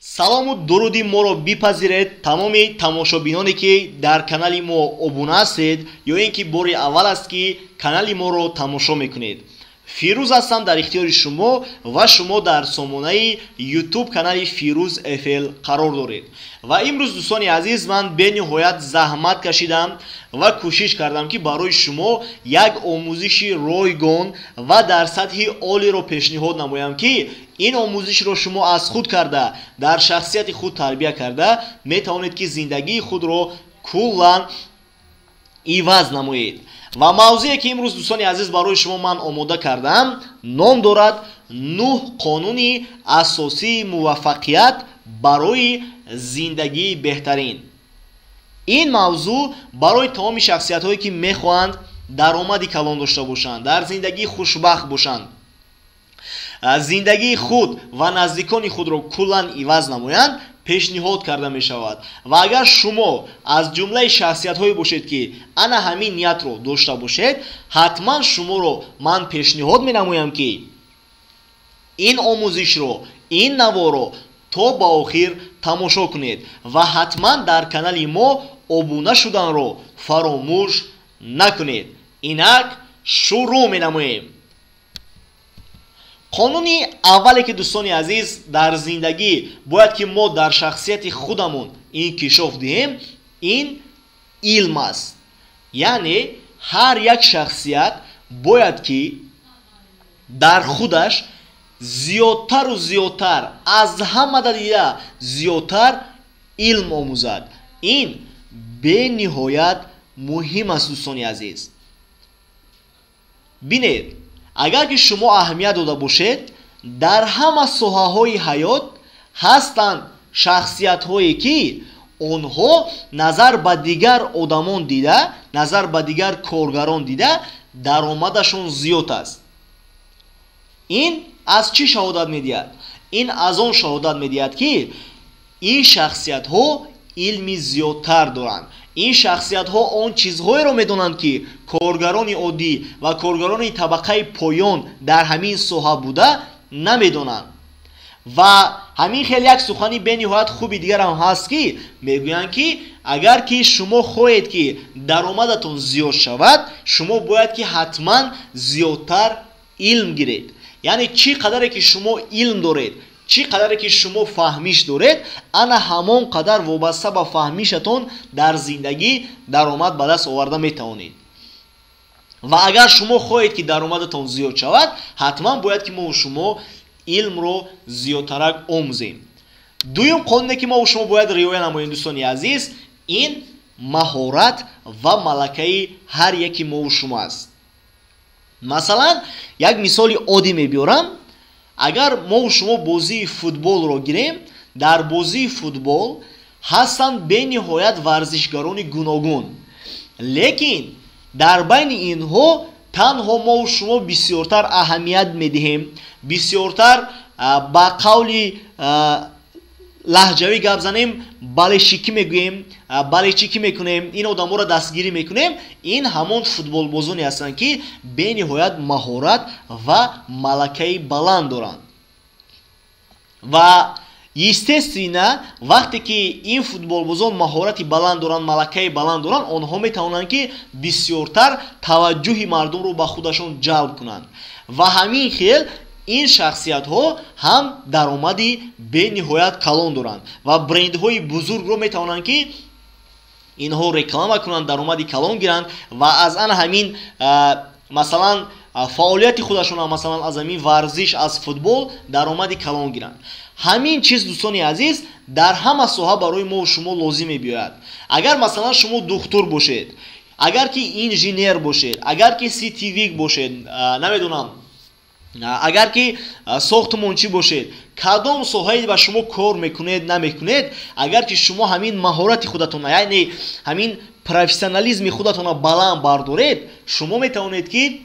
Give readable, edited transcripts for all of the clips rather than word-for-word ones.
Салому дуруди моро бипазиред тамоми тамошобиноне, ки дар канали мо обуна ҳастед ё ин ки бори аввал аст, ки канали моро тамошо мекунед. Фирӯз ҳастам дар ихтиёри шумо ва шумо дар сомонаи YouTube канали Фирӯз FL қарор доред. Ва имрӯз, дӯстони азиз, ман бениҳоят заҳмат кашидам ва кӯшиш кардам, ки барои шумо як омӯзиши ройгон ва дар сатҳи олиро пешниҳод намоям, ки ин омӯзишро шумо аз худ карда, дар шахсияти худ тарбия карда метавонед, ки зиндагии худро куллан иваз намоед. Ва мавзӯе, ки имрӯз, дӯстони азиз, барои шумо ман омода кардам, ном дорад «Нӯҳ қонуни асосии муваффақият барои зиндагии беҳтарин». Ин мавзӯъ барои тамоми шахсиятҳое, ки мехоҳанд даромади калон дошта бошанд, дар зиндагии хушбахт бошанд, зиндагии худ ва наздикони худро куллан иваз намоянд, пешниҳод карда мешавад. Ва агар шумо аз ҷумлаи шахсиятҳое бошед, ки ана ҳамин ниятро дошта бошед, ҳатман шуморо ман пешниҳод менамоям, ки ин омӯзишро, ин наворо то ба охир тамошо кунед ва ҳатман дар канали мо обуна шуданро фаромӯш накунед. Инак шурӯъ менамоем. Қонуни аввале, ки, дӯстони азиз, дар зиндагӣ бояд ки мо дар шахсияти худамон инкишоф диҳем, ин илм аст. Яъне ҳар як шахсият бояд ки дар худаш зиёдтару зиёдтар, аз ҳамада дида зиёдтар илм омӯзад. Ин бениҳоят муҳим аст, дӯстони азиз. Бинед, агар ки шумо аҳамият дода бошед, дар ҳама соҳаҳои ҳаёт ҳастанд шахсиятҳое, ки онҳо назар ба дигар одамон дида, назар ба дигар коргарон дида даромадашон зиёд аст. Ин аз чӣ шаҳодат медиҳад? Ин аз он шаҳодат медиҳад, ки ин шахсиятҳо илми зиёдтар доранд. Ин шахсиятҳо он чизҳоеро медонанд, ки коргарони оддӣ ва коргарони табақаи поён дар ҳамин соҳа буда намедонанд. Ва ҳамин хел як сухани бениҳоят хуби дигарам ҳаст, ки мегӯянд, ки агар ки шумо хоҳед, ки даромадатон зиёд шавад, шумо бояд ки ҳатман зиёдтар илм гиред. Яъне чӣ қадаре ки шумо илм доред, чӣ қадаре ки шумо фаҳмиш доред, ана ҳамон қадар вобаста ба фаҳмишатон дар зиндагӣ даромад ба даст оварда метавонед. Ва агар шумо хоҳед, ки даромадатон зиёд шавад, ҳатман бояд ки мо шумо илмро зиёдтарак омӯзем. Дуюм қонуне, ки мо шумо бояд риоя намоем, дӯстони азиз, ин маҳорат ва малакаи ҳар яки мову шумо аст. Масалан, як мисоли оддӣ мебиёрам. Агар мову шумо бозии футболро гирем, дар бозии футбол ҳастанд бениҳоят варзишгарони гуногун, лекин дар байни инҳо танҳо мову шумо бисёртар аҳамият медиҳем, бисёртар, ба қавли лаҳҷавӣ гап занем, болельщики мегӯем, болельщики мекунем, ин одаморо дастгирӣ мекунем. Ин ҳамон футболбозоне ҳастанд, ки бениҳоят маҳорат ва малакаи баланд доранд. Ва естественно, вақте ки ин футболбозон маҳорати баланд доранд, малакаи баланд доранд, онҳо метавонанд, ки бисёртар таваҷҷӯҳи мардумро ба худашон ҷалб кунанд. Ва ҳамин хел ин шахсиятҳо ҳам даромади бениҳоят калон доранд ва брендҳои бузургро метавонанд, ки инҳо реклама кунанд, даромади калон гиранд ва аз ана ҳамин, масалан, фаъолияти худашон, масалан, аз ҳамин варзиш, аз футбол даромади калон гиранд. Ҳамин чиз, дӯстони азиз, дар ҳама соҳа барои мо шумо лозим мебиёяд. Агар, масалан, шумо духтур бошед, агар ки инженер бошед, агар ки сетевик бошед, намедонам, агар ки сохтмончӣ бошед, кадом соҳае ба шумо кор мекунед, намекунед, агар ки шумо ҳамин маҳорати худатона, яъне ҳамин профессионализми худатона баланд бардоред, шумо метавонед, ки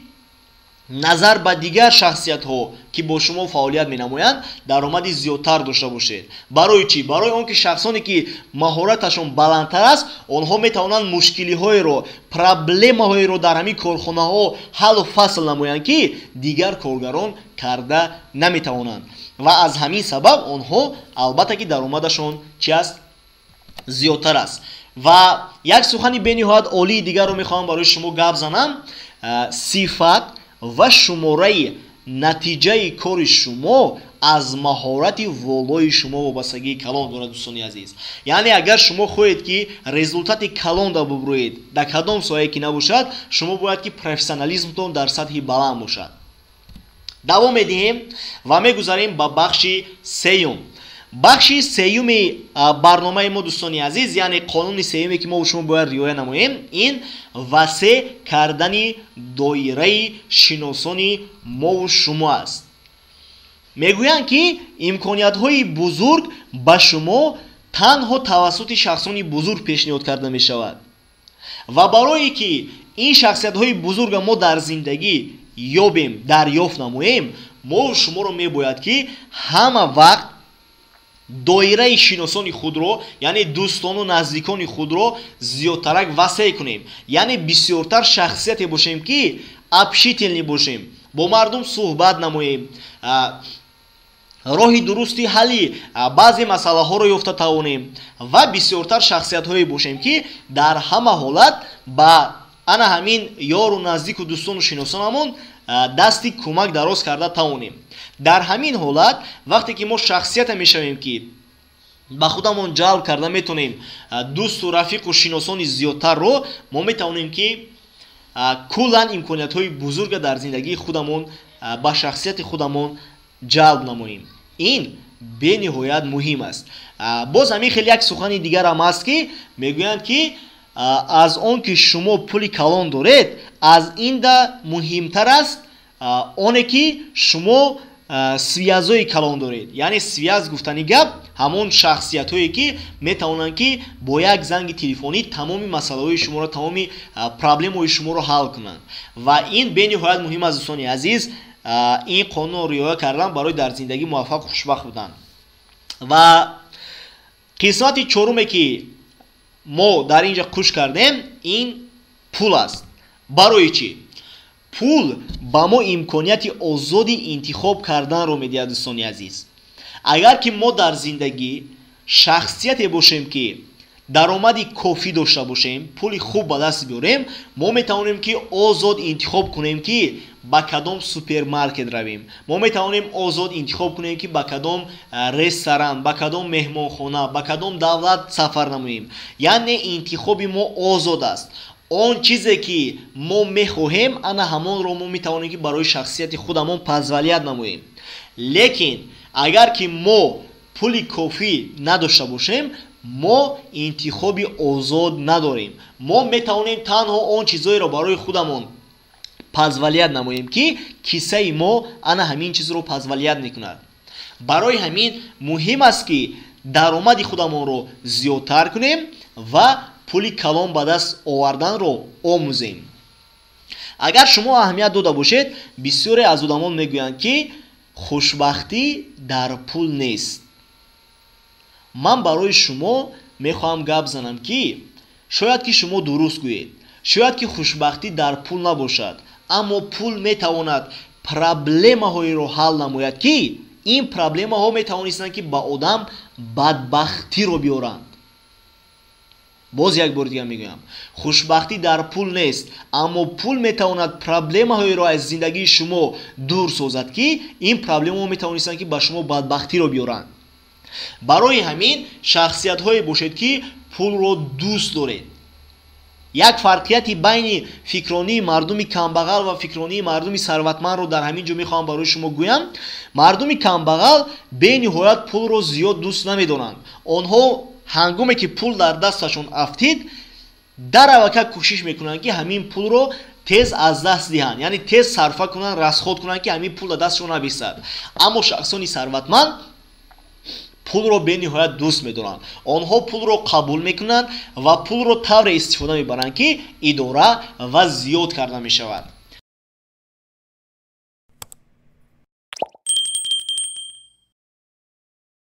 назар ба дигар шахсиятҳо, ки бо шумо фаъолият менамоянд, даромади зиёдтар дошта бошед. Барои чӣ? Барои он ки шахсоне, ки маҳораташон баландтар аст, онҳо метавонанд мушкилиҳоеро, проблемаҳоеро дар ҳамин корхонаҳо ҳаллу фасл намоянд, ки дигар коргарон карда наметавонанд. Ва аз ҳамин сабаб онҳо албатта ки даромадашон чи аст? Зиёдтар аст. Ва як сухани бениҳоят олии дигарро мехоҳам барои шумо гап занам. Сифат ва шумораи натиҷаи кори шумо аз маҳорати волои шумо вобастагии калон дорад, дӯстони азиз. Яъне агар шумо хоҳед, ки результати калон да бубурӯед, дар кадом соҳае ки набошад, шумо бояд ки профессионализмтон дар сатҳи баланд бошад. Давом медиҳем ва мегузарем ба бахши сеюм. Бахши сеюми барномаи мо, дӯстони азиз, яъне қонуни сеюме, ки мо шумо бояд риоя намоем, ин васеъ кардани доираи шиносони мову шумо аст. Мегӯянд, ки имкониятҳои бузург ба шумо танҳо тавассути шахсони бузург пешниҳод карда мешавад. Ва барое ки ин шахсиятҳои бузурга мо дар зиндагӣ ёбем, дарёфт намоем, мо шуморо мебояд, ки ҳама вақт доираи шиносони худро, яъне дӯстону наздикони худро зиёдтарак васеъ кунем, яъне бисёртар шахсияте бошем, ки общительный бошем, бо мардум суҳбат намоем, роҳи дурусти ҳалли баъзе масъалаҳоро ёфта тавонем ва бисёртар шахсиятҳое бошем, ки дар ҳама ҳолат ба ана ҳамин ёру наздику дӯстону шиносонамон дасти кӯмак дароз карда тавонем. Дар ҳамин ҳолат, вақте ки мо шахсияте мешавем, ки ба худамон ҷалб карда метавонем дӯсту рафиқу шиносони зиёдтарро, мо метавонем, ки куллан имкониятҳои бузурга дар зиндагии худамон ба шахсияти худамон ҷалб намоем. Ин бениҳоят муҳим аст. Боз ҳамин хел як сухани дигарам аст, ки мегӯянд, ки аз он ки шумо пули калон доред, аз инда муҳимтар аст оне, ки шумо связь ои калон доред. Яъне связь гуфтани гап ҳамон шахсиятҳое, ки метавонанд, ки бо як занги телефонӣ тамоми масъалаҳои шуморо, тамоми проблемаҳои шуморо ҳал кунанд. Ва ин бениҳоят муҳим аст, дӯстони азиз, ин қонунро риоя кардан барои дар зиндагӣ муваффақ, хушбахт будан. Ва қисмати чоруме, ки мо дар ин ҷа қуш кардем, ин пул аст. Барои чӣ? Пул ба мо имконияти озоди интихоб карданро медиҳад, дӯстони азиз. Агар ки мо дар зиндагӣ шахсияте бошем, ки даромади кофӣ дошта бошем, пули хуб ба даст биёрем, мо метавонем, ки озод интихоб кунем, ки ба кадом супермаркет равем, мо метавонем озод интихоб кунем, ки ба кадом ресторан, ба кадом меҳмонхона, ба кадом давлат сафар намоем. Яъне интихоби мо озод аст. Он чизе, ки мо мехоҳем, ана ҳамонро мо метавонем, ки барои шахсияти худамон позволять намоем. Лекин агар ки мо пули кофӣ надошта бошем, мо интихоби озод надорем. Мо метавонем танҳо он чизҳоеро барои худамон позволять намоем, ки кисаи мо ана ҳамин чизро позволять мекунад. Барои ҳамин муҳим аст, ки даромади худамонро зиёдтар кунем ва пули калон ба даст оварданро омӯзем. Агар шумо аҳамият дода бошед, бисёре аз одамон мегӯянд, ки хушбахтӣ дар пул нест. Ман барои шумо мехоҳам гап занам, ки шояд ки шумо дуруст гӯед, шояд ки хушбахтӣ дар пул набошад, аммо пул метавонад проблемаҳоеро ҳал намояд, ки ин проблемаҳо метавонистанд, ки ба одам бадбахтиро биёранд. Боз як бори дигар мегӯям: хушбахтӣ дар пул нест, аммо пул метавонад проблемаҳоеро аз зиндагии шумо дур созад, ки ин проблемаҳо метавонистанд, ки ба шумо бадбахтиро биёранд. Барои ҳамин шахсиятҳое бошед, ки пулро дӯст доред. Як фарқияти байни фикронии мардуми камбағал ва фикронии мардуми сарватмандро дар ҳамин ҷо мехоҳам барои шумо гӯям. Мардуми камбағал бениҳоят пулро зиёд дӯст намедоранд. Онҳо ҳангоме ки пул дар дасташон афтид, даравака кӯшиш мекунанд, ки ҳамин пулро тез аз даст диҳанд, яъне тез сарфа кунанд, расход кунанд, ки ҳамин пул дар дастшон набисад. Аммо шахсони сарватманд пулро бениҳоят дӯст медоранд. Онҳо пулро қабул мекунанд ва пулро тавре истифода мебаранд, ки идора ва зиёд карда мешавад.